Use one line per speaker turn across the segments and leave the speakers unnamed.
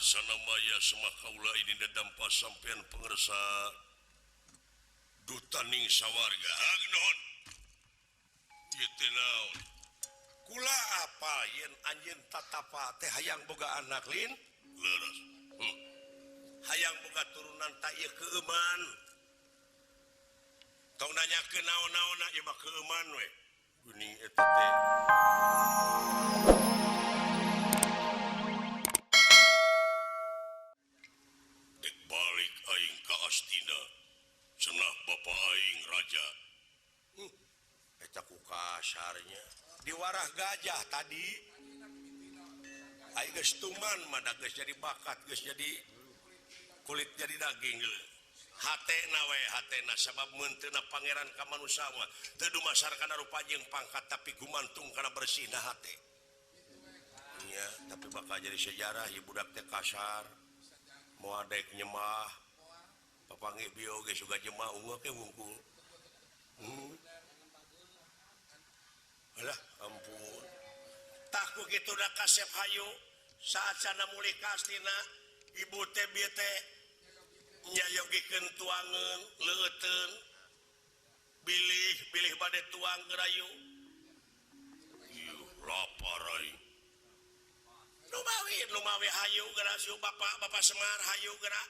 Arsana Maya Semah kaula ini dadampa sampean pangersa dutaning sawarga. Agnon. Ieu teh naon? Kula apa yen anjeun tatapa teh hayang boga anak lin? Leres. Hayang boga turunan tak ieu keuman. Tong nanyakeun naon-naonna ieu mah keuman we. Geuning eta teh. Dek balik aing ka Astina. Cenah bapa aing raja. Eta ku kasarnya. Diwarah gajah tadi. Aing geus tuman mah da geus jadi bakat, geus jadi kulit jadi daging geuleuh. Hatena we hatena sabab meunteuna pangeran ka manusa mah teu dumasar kana rupa jeung pangkat tapi gumantung kana bersihna hate. Nya, tapi bakal jadi sejarah ieu budak teh kasar. Moal dek nyemah. Papanggih bio ge suga jemah unggul ke wungkul. Alah ampun. Tah ku kitu da kasep hayu saat sana mulih ka Astina ibu teh bieu teh nyayogikeun tuangeun leueuteun bilih bilih bade tuang gerayu. Ieu lapar aing. Lumawi hayu geura siu bapak bapak Semar hayu geura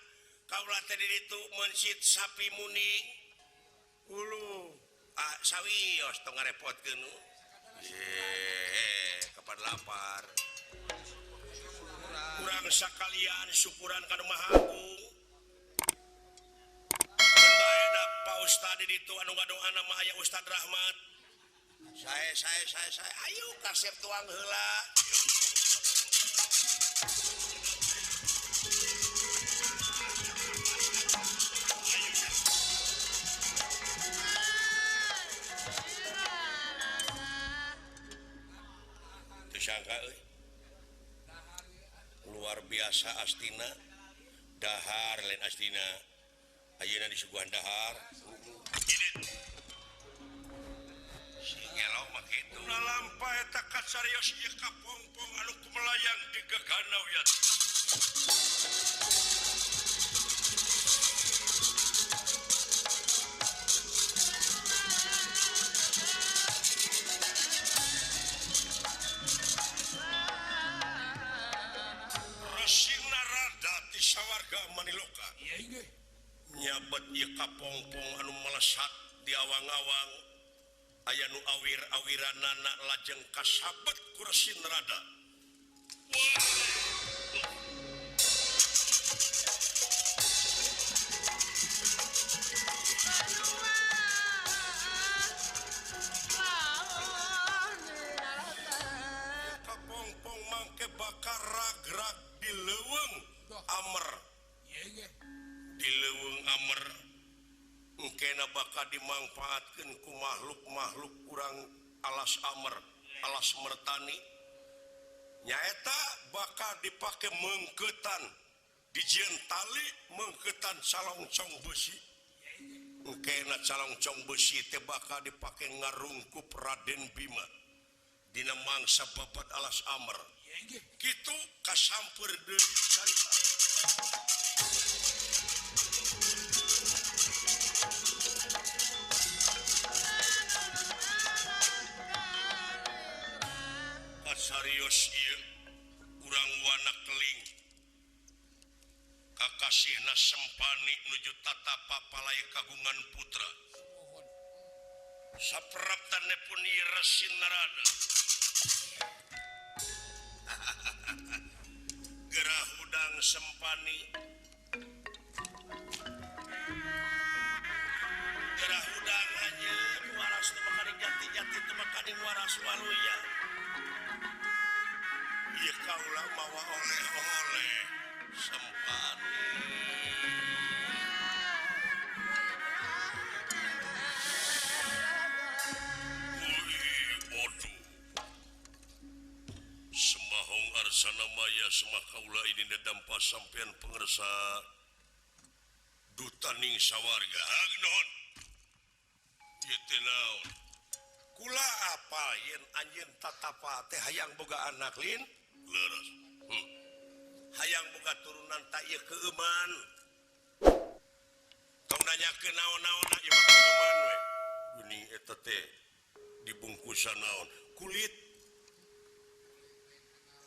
kaula teh di ditu mencit sapi muning. Uluh ah sawios tong ngarepotkeun. Kapan lapar. Kurang sakalian syukuran ka nu Maha Agung. Bae Pak Ustad di ditu anu ngadoana mah aya Ustad Rahmat. Sae sae sae sae ayo kasep tuang heula. Sangka euy. Luar biasa Astina. Dahar lain Astina. Ayeuna disuguhan dahar. Si ngelok mah kitu. Lalampa eta kasarios ieu kapongpong anu kumelayang di gaganau ya. Maniloka nyabet ieu kapongpong anu melesat di awang-awang aya nu awir-awiranana lajeng kasabet ku Resi Narada. Kapongpong mangke bakal ragrag di leuweung Amer. Di leuweung Amer engkena bakal dimangfaatkeun ku makhluk-makhluk kurang alas Amer, alas Mertani. Nyaeta bakal dipake mengketan, dijieun tali mengketan calongcong besi. Engkena calongcong besi teh bakal dipake ngarungkup Raden Bima dina mangsa babat alas Amer. Kitu kasampeur deui carita. Serius ieu urang wana keling kakasihna Sempani nuju tatapa palai kagungan putra sapraptane pun ieu Resi Narada. Gerah hudang Sempani, gerah hudang anjeun waras teu makaning jati-jati teu makaning waras waluya. Ieu kaula mawa oleh-oleh Sempani. Ui bodoh. Semahong Arsana Maya Semah kaula ini dadampa sampean pangersa dutaning sawarga. Agnon. Ieu teh naon? Kula apa yen anjeun tatapa teh hayang boga anak lin? Leres. Hayang boga turunan tak ieu keuman. Tong nanyakeun naon-naon ieu mah keuman we. Geuning eta teh dibungkusan naon? Kulit.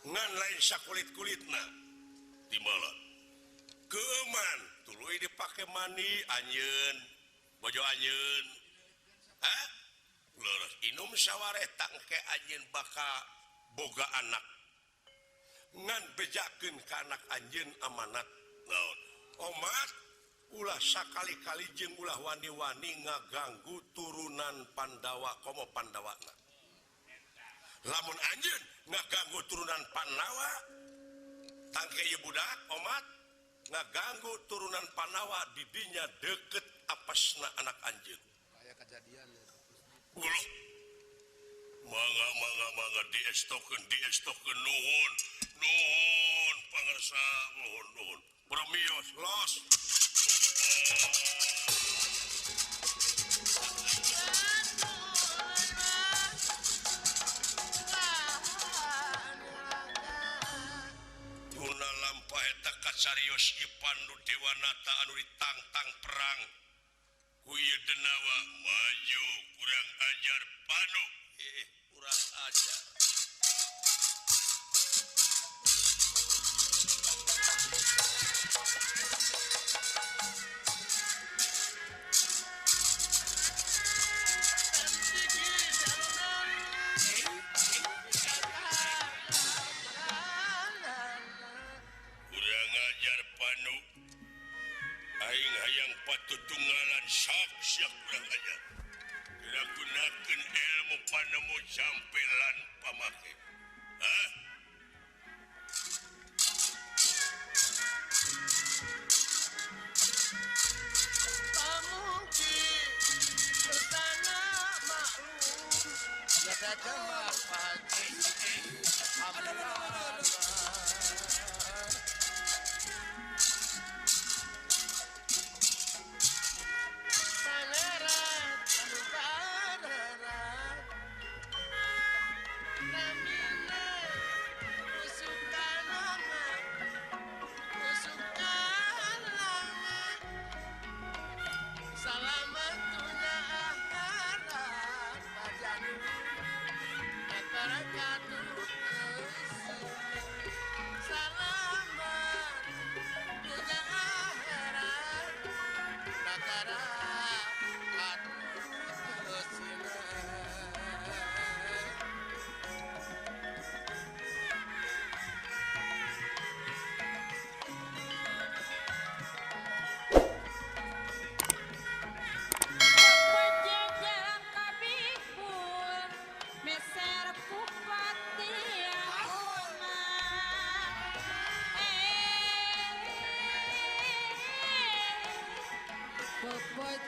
Ngan lain sakulit-kulitna. Timbalan. Keuman tuluy dipake mandi anjeun, bojo anjeun. Hah? Leres inum saware tangke anjeun bakal boga anak. Ngan bejakeun ka anak anjeun amanat naon? Omat ulah sakali-kali jeung ulah wani-wani ngaganggu turunan Pandawa komo Pandawana. Lamun anjeun ngaganggu turunan Pandawa tangke ieu budak omat ngaganggu turunan Pandawa didinya deket apesna anak anjeun.
Aya kejadian ya.
Ulah. Mangga mangga mangga diestokeun diestokeun nuhun. Nuhun pangersa nuhun nuhun. Bromios los. Tuna lampah eta kacarios ieu Pandu Dewanata anu ditangtang perang. Ku ieu denawa maju kurang ajar Pandu. Kurang ajar. Kurang ajar Pandu. Aing hayang patutunggalan sok siak kurang ajar. Gunakeun ilmu panemu jampelan pamake. Hah?
Pamuki tanah maklum jaga jemar pagi amrana.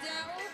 Jauh.